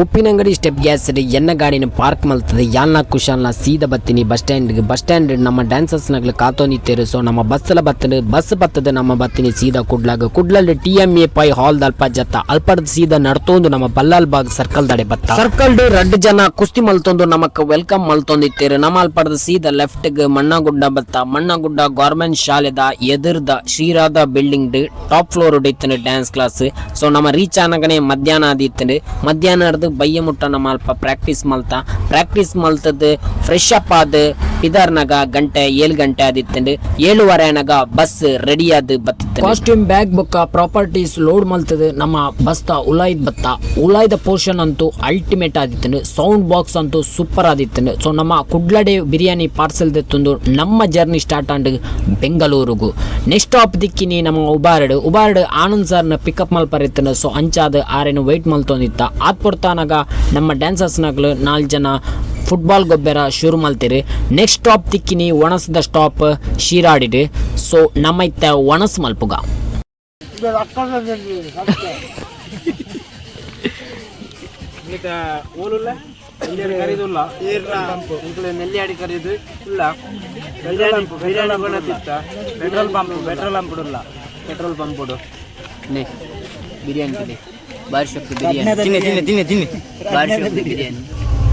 Uppinangady step gas ಎನ್ನ ಗಾಡಿನ park ಮಲ್ತದೆ ಯಾಲ್ನ ಕುಶಾಲ್ನ ಸೀದ ಬತ್ತಿನಿ ಬಸ್ ಸ್ಟ್ಯಾಂಡ್ ಬಸ್ ಸ್ಟ್ಯಾಂಡ್ ನಮ್ಮ ಡ್ಯಾನ್ಸರ್ಸ್ ನಗ್ಲು ಕಾತೊಂದಿತ್ತೇರು. ಸೊ ನಮ್ಮ ಬಸ್ ಲ ಬತ್ತದು, ಬಸ್ ಬತ್ತದ ನಮ್ಮ ಬತ್ತಿನಿ ಸೀದಾ ಕುಡ್ಲಾಗ. ಕುಡ್ಲಲ್ಲಿ ಟಿ.ಎಂ.ಎ ಪೈ ಹಾಲ್ ದಲ್ಪ ಜತ್ತ ಅಲ್ಪದ ಸೀದಾ ನಡ್ತೊಂದು ನಮ್ಮ ಬಲ್ಲಾಲ್ ಬಾಗ್ ಸರ್ಕಲ್ ದಡೆ ಬತ್ತ. ಸರ್ಕಲ್ ರಡ್ಡ್ ಜನ ಕುಸ್ತಿ ಮಲ್ತೊಂದು ನಮಕ್ welcome ಮಲ್ತೊಂದಿತ್ತೇರು. ನಮ್ಮ ಅಲ್ಪದ ಸೀದಾ ಲೆಫ್ಟ್ ಗ್ ಮಣ್ಣಗುಡ್ಡ ಬತ್ತ. ಮಣ್ಣಗುಡ್ಡ ಗವರ್ಮೆಂಟ್ ಶಾಲೆದ ಎದುರ್ದ ಶ್ರೀರಾಧ ಬಿಲ್ಡಿಂಗ್ ಟಾಪ್ ಫ್ಲೋರ್ ಇತ್ತಂಡು ಡ್ಯಾನ್ಸ್ ಕ್ಲಾಸ್. ಸೊ ನಮ್ಮ ರೀಚ್ ಆನಗನೆ ಮಧ್ಯಾಹ್ನ ಆದಿತ್ತಂಡು. ಮಧ್ಯಾಹ್ನ ಬಯ್ಯ ಮುಟ್ಟ ನಮ್ಮ ಅಲ್ಪ ಪ್ರಾಕ್ಟೀಸ್ ಮಲ್ತ. ಪ್ರಾಕ್ಟೀಸ್ ಮಲ್ತದ್ ಫ್ರೆಶ್ ಅಪ್ ಆದ್ ಪಿದಾರ್ನಾಗ ಗಂಟೆ 7 ಗಂಟೆ ಆದಿತ್ತಂಡು. 7:30 ಆನಗ ಬಸ್ ರೆಡಿ ಆದ್ ಬತ್ತಿತ್ತು. ಕಾಸ್ಟ್ಯೂಮ್ ಬ್ಯಾಗ್ ಬೊಕ್ಕ ಪ್ರಾಪರ್ಟೀಸ್ ಲೋಡ್ ಮಲ್ತದ್ ನಮ್ಮ ಬಸ್ತ ಉಲಾಯ್ದ ಬತ್ತ. ಉಲಾಯ್ದ ಪೋರ್ಷನ್ ಅಂತೂ ಅಲ್ಟಿಮೇಟ್ ಆದಿತ್ತಂಡು. ಸೌಂಡ್ ಬಾಕ್ಸ್ ಅಂತೂ ಸೂಪರ್ ಆದಿತ್ತಂಡು. ಸೊ ನಮ್ಮ ಕುಡ್ಲಡೆ ಬಿರಿಯಾನಿ ಪಾರ್ಸೆಲ್ ದೆತ್ತೊಂದು ನಮ್ಮ ಜರ್ನಿ ಸ್ಟಾರ್ಟ್ ಆಂಡ್ ಬೆಂಗಳೂರುಗು. ನೆಕ್ಸ್ಟ್ ಸ್ಟಾಪ್ ದಿಕ್ಕಿನಿ ನಮ್ಮ ಉಬಾರಡ್. ಉಬಾರಡ್ ಆನಂದ್ ಸರ್ನ ಪಿಕಪ್ ಮಲ್ಪರಿತ್ತಂಡು. ಸೊ ಅಂಚಾದ ಆರೇನು ವೆಯ್ಟ್ ಮಲ್ತೊಂದಿತ್ತ. ಆತ್ ಪೊರ್ತಾನಗ ನಮ್ಮ ಡ್ಯಾನ್ಸರ್ಸ್ ನಗ್ಲು 4 ಜನ ಫುಟ್ಬಾಲ್ ಗೊಬ್ಬರ ಶುರು ಮಲ್ತಿರು. ನೆಕ್ಸ್ಟ್ ಸ್ಟಾಪ್ ತಿಕ್ಕಿನಿ ಒಣಸ್ದ ಸ್ಟಾಪ್ ಶಿರಾಡಿಡ್. ಸೊ ನಮ್ಮ ಇತ್ತ ಒಣಸ್ ಮಲ್ಪುಗ. ನೆಲ್ಲಿಯಾಡಿ ಕರೀದು ಇಲ್ಲ, ಬಿರಿಯಾನಿ ಬಿರಿಯಾನಿ ಕೊನತಿತ್ತ. ಪೆಟ್ರೋಲ್ ಪಂಪ್, ಪೆಟ್ರೋಲ್ ಪಂಪ್ ಉಲ್ಲ, ಪೆಟ್ರೋಲ್ ಪಂಪ್ ನೆ ಬಿರಿಯಾನಿ ತಿನ್ನಿ, ಬಾರಿ ಶಕ್ತಿ ಬಿರಿಯಾನಿ. ತಿನ್ನಿ ತಿನ್ನಿ ತಿನ್ನಿ ತಿನ್ನಿ. ಬಾರಿ ಶಕ್ತಿ ಬಿರಿಯಾನಿ.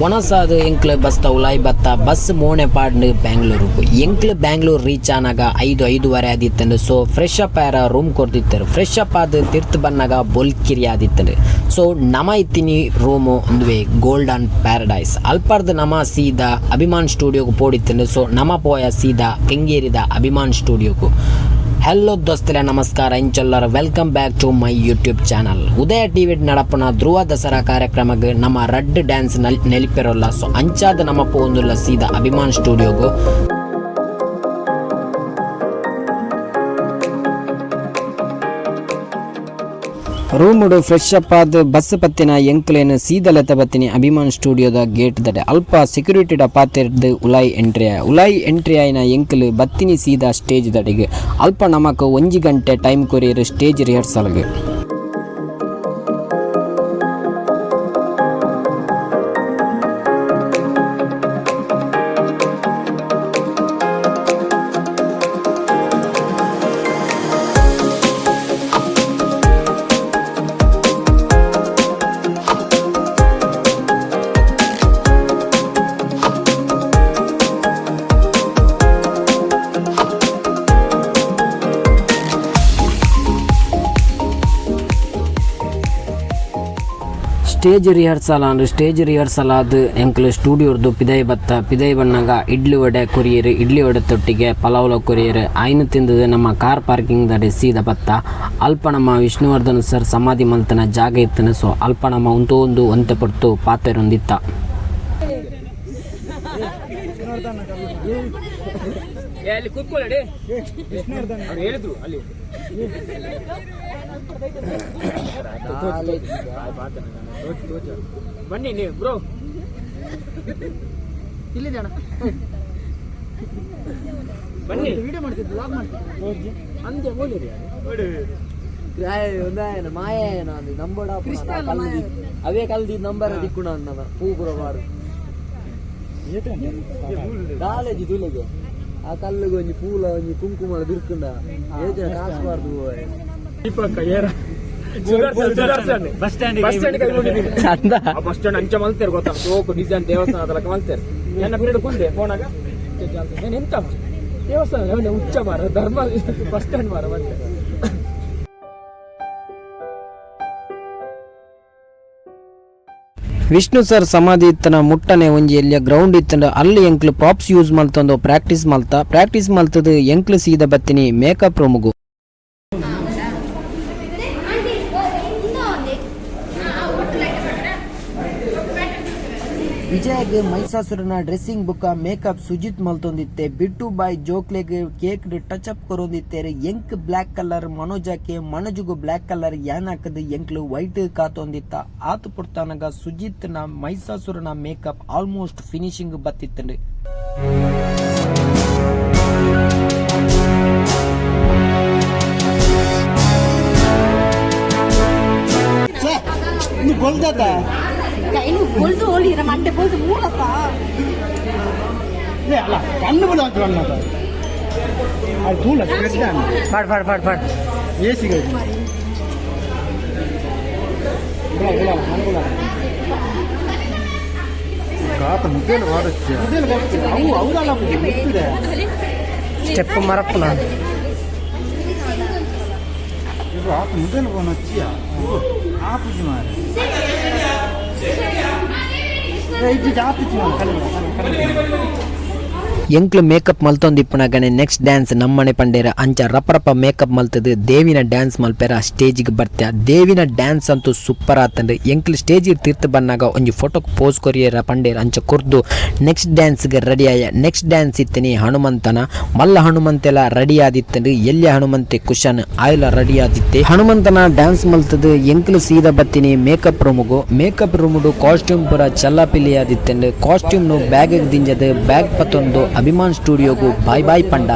ಒಣಸಾದ ಎಂಕ್ಲು ಬಸ್ತ ಉಲಾಯ್ ಬತ್ತ. ಬಸ್ ಮೋಣೆ ಪಾಡ್ನು ಬ್ಯಾಂಗ್ಳೂರುಗು. ಎಂಕ್ಲು ಬ್ಯಾಂಗ್ಳೂರ್ ರೀಚ್ ಆನಾಗ 5 5:30 ಆದಿತ್ತಂಡು. ಸೊ ಫ್ರೆಶ್ ಅಪ್ ಆರ ರೂಮ್ ಕೊರ್ದಿತ್ತರು. ಫ್ರೆಶ್ ಅಪ್ ಆದ ತಿರ್ತು ಬನ್ನಾಗ ಬೊಲ್ಕಿರಿ ಆದಿತ್ತಂಡು. ಸೊ ನಮ ಇತ್ತಿನಿ ರೂಮು ಒಂದುವೆ ಗೋಲ್ಡನ್ ಪ್ಯಾರಡೈಸ್. ಅಲ್ಪರ್ದು ನಮ ಸೀದಾ ಅಭಿಮಾನ್ ಸ್ಟುಡಿಯೋಗೆ ಪೋಡಿತ್ತಂಡು. ಸೊ ನಮ ಪೋಯ ಸೀದಾ ಕೆಂಗೇರಿದ ಅಭಿಮಾನ್ ಸ್ಟುಡಿಯೋಗು. ಹಲೋ ದೋಸ್ತಲೆ, ನಮಸ್ಕಾರ, ಇಂಚೊಲ್ಲರ. Welcome back to my YouTube channel. Udaya TV ನಡಪನ Dhruva Dasara ಕಾರ್ಯಕ್ರಮಕ್ಕೆ ನಮ್ಮ ರಡ್ಡ್ ಡ್ಯಾನ್ಸ್ ನೆಲಿಪೆರೋಲ್ಲ. ಸೊ ಅಂಚಾದ ನಮ್ಮ ಪೋಂದುಲ್ಲ ಸೀದಾ ಅಭಿಮಾನ್ ಸ್ಟುಡಿಯೋಗು. ರೂಮುಡು ಫ್ರೆಶ್ ಅಪ್ ಆದ್ ಬಸ್ ಪತ್ತಿನ ಎಂಕ್ಲೇನ್ ಸೀದಾ ಲೆತ್ತ ಬತ್ತಿನಿ ಅಭಿಮಾನ್ ಸ್ಟುಡಿಯೋದ ಗೇಟ್ ದಡೆ. ಅಲ್ಪ ಸೆಕ್ಯೂರಿಟಿ ಪಾತೆರ್ದು ಉಲಾಯ್ ಎಂಟ್ರಿ. ಉಲಾಯ್ ಎಂಟ್ರಿ ಆಯಿನ ಎಂಕ್ಲು ಬತ್ತಿನಿ ಸೀದಾ ಸ್ಟೇಜ್ ದಡೆಗೆ. ಅಲ್ಪ ನಮಕ್ 1 ಗಂಟೆ ಟೈಮ್ ಕೊರಿಯರ್ ಸ್ಟೇಜ್ ರಿಹರ್ಸಲ್ಗೆ. ಸ್ಟೇಜ್ ರಿಹರ್ಸಲ್ ಅಂದ್ರೆ ಸ್ಟೇಜ್ ರಿಹರ್ಸಲ್ ಆದ್ ಎಂಕ್ಲು ಸ್ಟುಡಿಯೋರ್ದು ಪಿದೈ ಬತ್ತ. ಪಿದೈ ಬಣ್ಣಗ ಇಡ್ಲಿ ವಡೆ ಕೊರಿಯರ್, ಇಡ್ಲಿ ವಡೆ ತೊಟ್ಟಿಗೆ ಪಲಾವ್ಲ ಕೊರಿಯರ್. ಐನು ತಿಂದது ನಮ್ಮ ಕಾರ್ ಪಾರ್ಕಿಂಗ್ ದಡೆ ಸೀದಾ ಬತ್ತ. ಅಲ್ಪ ನಮ್ಮ ವಿಷ್ಣುವರ್ಧನ್ ಸರ್ ಸಮಾಧಿ ಮಲ್ತನ ಜಾಗ ಇತ್ತನ. ಸೊ ಅಲ್ಪ ನಮ್ಮ ಒಂದು ಒಂದು ಒಂತೆ ಪೊರ್ತು ಪಾತೆರೊಂದಿತ್ತ. ಅಲ್ಲಿ ಕೂತ್ಕೊಳ್ಳಿ, ಅವ್ರು ಹೇಳಿದ್ರು ಅಲ್ಲಿ. ಬನ್ನಿ ನೀವು ಬ್ರೋ. ಇಲ್ಲಿದೆ ಅಣ್ಣ. ಬನ್ನಿ. ವಿಡಿಯೋ ಮಾಡ್ತಿದ್ದು, ವ್ಲಾಗ್ ಮಾಡ್ತಿದ್ದು. ಅಂದೆ ಬೋಲಿರಿ. ಅವೇ ಕಲ್ದಿ ನಂಬರ್ ದಿಕ್ಕುಣ ಅನ್ನದ ಪೂ ಪೂರ ಬಾರು ಕಾಲೇಜ್ ತುಲೆಗೆ ಆ ಕಲ್ಲುಗೆ ಒಂಜಿ ಪೂಲ ಒಂಜಿ ಕುಂಕುಮ ಬಿರ್ಕುಂಡ ಏಜ ಕಾಸು ಬಾರ್ದು. ಬಸ್ ಸ್ಟ್ಯಾಂಡ್, ಬಸ್ ಸ್ಟ್ಯಾಂಡ್ ಕೈಗೊಂಡಿದ್ದೀನಿ. ಆ ಬಸ್ ಸ್ಟ್ಯಾಂಡ್ ಅಂಚ ಮಲ್ತೇರು ಗೊತ್ತಾ? ಸೋಕು ಡಿಸೈನ್ ದೇವಸ್ಥಾನ ಮಲ್ತೇರು. ನನ್ನ ಪೀರಿಯಡ್ ಕುಂದೆ ಪೋನಾಗ ನಾನು ಎಂತ ದೇವಸ್ಥಾನ ಅವನೇ ಹುಚ್ಚ ಮಾರ ಧರ್ಮ ಬಸ್ ಸ್ಟ್ಯಾಂಡ್ ಮಾರ ಮತ್ತೆ. ವಿಷ್ಣು ಸರ್ ಸಮಾಧಿ ಇತ್ತನ ಮುಟ್ಟನೆ ಒಂಜಿ ಎಲ್ಲಿಯ ಗ್ರೌಂಡ್ ಇತ್ತಂಡ. ಅಲ್ಲಿ ಎಂಕ್ಲು ಪ್ರಾಪ್ಸ್ ಯೂಸ್ ಮಲ್ತೊಂದು ಪ್ರಾಕ್ಟೀಸ್ ಮಲ್ತ. ಪ್ರಾಕ್ಟೀಸ್ ಮಲ್ತದು ಎಂಕ್ಲು ಸೀದಾ ಬತ್ತಿನಿ ಮೇಕಪ್ ರೂಮುಗು. ವಿಜಯಗ್ ಮೈಸಾಸುರನ ಡ್ರೆಸ್ಸಿಂಗ್ ಬುಕ್ಕ ಮೇಕಪ್ ಸುಜಿತ್ ಮಲ್ತೊಂದಿತ್ತೆ. ಬಿಟ್ಟು ಬಾಯ್ ಜೋಕ್ಲೆಗ್ ಕೇಕ್ ಟಚ್ ಅಪ್ ಕೊರೊಂದಿತ್ತೇರು. ಎಂಕ್ ಬ್ಲಾಕ್ ಕಲರ್ ಮನೋಜಕ್ಕೆ, ಮನೋಜುಗು ಬ್ಲಾಕ್ ಕಲರ್ ಯಾನ್ ಹಾಕದ್ ಎಂಕ್ಲು ವೈಟ್ ಕಾತೊಂದಿತ್ತ. ಆತು ಪುರ್ತಾನಗ ಸುಜಿತ್ ನ ಮೈಸಾಸುರನ ಮೇಕಪ್ ಆಲ್ಮೋಸ್ಟ್ ಫಿನಿಶಿಂಗ್ ಬತ್ತಿತ್ತಂಡು. ಬೊಲ್ದು ಓಲಿರ ಮಂಡೆ ಬೊಲ್ದು ಮೂಲತ. ಅಲ್ಲ, ಕಣ್ಣು ಬಲ ಹಾಕಿ ಅದು ತೂಲ. ಫಾಡ್ ಫಾಡ್ ಫಾಡ್ ಫಾಡ್. ಎ ಸಿ. ಅವು ಅವರಲ್ಲ. ಸ್ಟೆಪ್ ಮರಪ್ಪನ. ಎಂಕ್ಲು ಮೇಕಪ್ ಮಲ್ತೊಂದಿಪ್ಪುನಗನೆ ನೆಕ್ಸ್ಟ್ ಡ್ಯಾನ್ಸ್ ನಮ್ಮನೆ ಪಂಡೇರ. ಅಂಚ ರಪ ರಪ ಮೇಕಪ್ ಮಲ್ತದು ದೇವಿನ ಡ್ಯಾನ್ಸ್ ಮಲ್ಪೆರ ಸ್ಟೇಜಿಗೆ ಬರ್ತ್ಯ. ದೇವಿನ ಡ್ಯಾನ್ಸ್ ಅಂತೂ ಸೂಪರ್ ಆತಂಡು. ಎಂಕ್ಲು ಸ್ಟೇಜಿಗೆ ತೀರ್ತು ಬನ್ನಾಗ ಒಂಜಿ ಫೋಟೋಕ್ ಪೋಸ್ ಕೊರಿಯರ ಪಂಡೇರ. ಅಂಚ ಕೊರ್ದು ನೆಕ್ಸ್ಟ್ ಡ್ಯಾನ್ಸ್ಗೆ ರೆಡಿ ಆಯ. ನೆಕ್ಸ್ಟ್ ಡ್ಯಾನ್ಸ್ ಇತ್ತನಿ ಹನುಮಂತನ. ಮಲ್ಲ ಹನುಮಂತೆಲ ರೆಡಿ ಆದಿತ್ತಂಡು. ಎಲ್ಯ ಹನುಮಂತೆ ಕುಶನ್ ಆಯ್ಲ ರೆಡಿ ಆದಿತ್ತೆ. ಹನುಮಂತನ ಡ್ಯಾನ್ಸ್ ಮಲ್ತದು ಎಂಕ್ಲು ಸೀದಾ ಬತ್ತಿನಿ ಮೇಕಪ್ ರೂಮುಗು. ಮೇಕಪ್ ರೂಮುಡು ಕಾಸ್ಟ್ಯೂಮ್ ಪೂರ ಚಲ್ಲಾಪಿಲ್ಲಿ ಆದಿತ್ತಂಡು. ಕಾಸ್ಟ್ಯೂಮ್ ನು ಬ್ಯಾಗ್ ದಿಂಜದು ಬ್ಯಾಗ್ ಪತ್ತೊಂದು ಅಭಿಮಾನ್ ಸ್ಟುಡಿಯೋಗು ಬಾಯ್ ಬಾಯ್ ಪಂಡ.